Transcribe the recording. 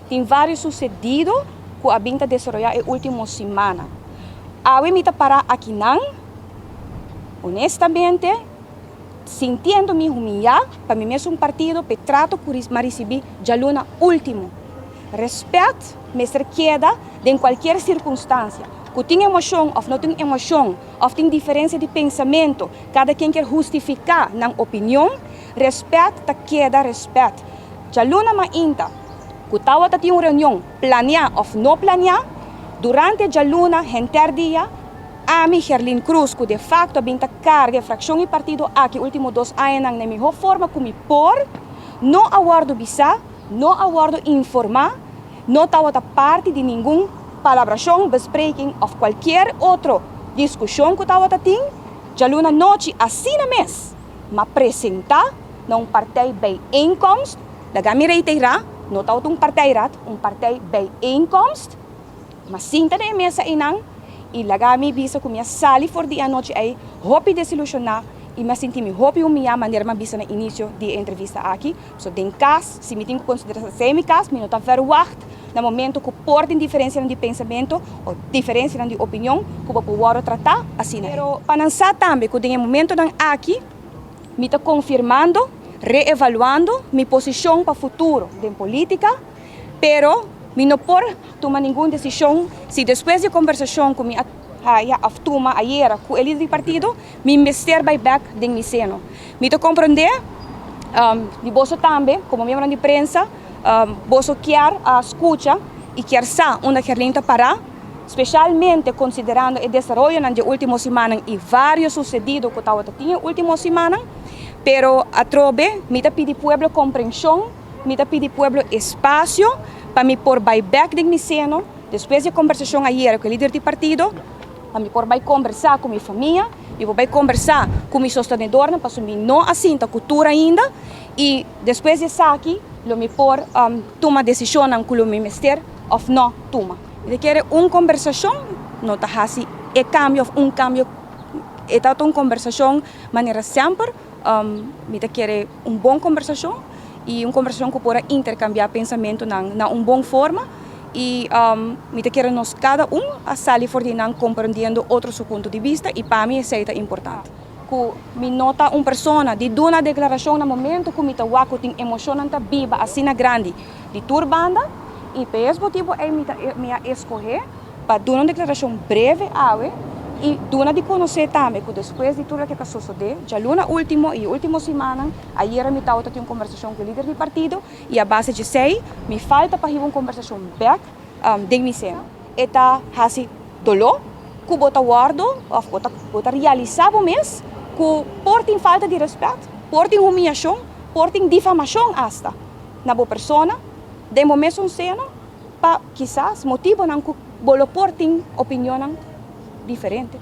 Tin varios sucedido cu a bin ta desaroya e ultimo simannan. Awe mi ta para akinan, honestamente, sintiendo mi humiya pa mi mesun partido p'e trato cu m'a ricibi djaluna ultimo. Respet mester keda den cualkier circunstancia. Cu tin emocion of no tin emocion of tin diferencia di pensamento, cada ken kier hustifica nan opinion, respet ta keda respet. Djaluna mainta cu tawata tin un reunion planea of no planea, durante djaluna henter dia, ami, Gerlin Croes, cu de facto a bin ta carga e fraccion y partido aki ultimo dos añanan na e miho forma cu mi por, no a wordo bisa, no a wordo informa, no tawata parti di ningun palabracion, bespreking of cualkier otro discusion cu tawata tin. Djaluna nochi asina mes m'a presenta na un partij bijeenkomst, laga mi reitera, no tawata un partijraad, un partij bijeenkomst, m'a sinta den e mesa einan y laga mi bisa cu mi a sali for di e anochi ei hopi desilusiona y mi a sinti mi hopi humiya manera mi a bisa na inicio di e entrevista aki. So den cas, si mi tin cu considera esey mi cas, mi no ta verwacht na momento cu por tin diferencianan di pensamento o diferencianan di opinion cu bo por worde trata asina. Pero pa nan sa tambe cu den e momentonan aki mi ta confirmando, reevaluando mi posicion pa futuro den politica, pero mi no por tuma ningun decision si despues di e conversacion cu mi a haya of tuma ayera cu e lider di partido, Mi mester bai bek den mi seno. Mi ta comprende di boso tambe, como miembronan di prensa, boso kier a scucha y kier sa unda Gerlin ta para, specialmente considerando e desaroyonan di e ultimo simannan y varios sucedido cu tawata tin e ultimo simannan. Pero atrobe mi ta pidi pueblo comprension, mi ta pidi pueblo espacio pa mi por bai bek den mi seno despues di e conversacion ayera cu e lider di partido. Pa mi por bai kombersá ku mi famia, mi por bai kombersá ku mi sostenedornan pasobra mi no a sinta ku tur ainda i despues di esaki lo mi por tuma desishonnan ku lo mi mester òf no tuma. Mi ta kere un kombersashon no ta hasi e kambio òf un kambio, e ta un kombersashon manera semper, mi ta kere un bon kombersashon i un kombersashon ku por a interkambiá pensamentunan na un bon forma. I mi ta kere nos kada un a sali for di nan komprendiendo otro su punto di bista i pa mi esei ta importante. Ku mi no ta un persona di duna deklarashon na momento ku mi ta wak ku tin emoshonnan ta biba asina grandi di tur banda i pa es motibu ei mi ta mi a eskohé pa duna un deklarashon breve awe i duna di konosé tambe ku despues di tur loke ta sosodé djaluna ultimo i e ultimo simannan ayera mi tabata tin un kombersashon ku e lider di partido I a base djesei mi falta pa hiba un kombersashon bèk den mi seno. E ta hasi doló ku bo ta wòrdu òf bo ta bo ta realisá bo mes ku por tin falta di rèspèt, por tin humiashon, por tin difamashon asta na bo persona den bo mesun seno pa kisas motibonan ku bo lo por tin opinionnan diferente.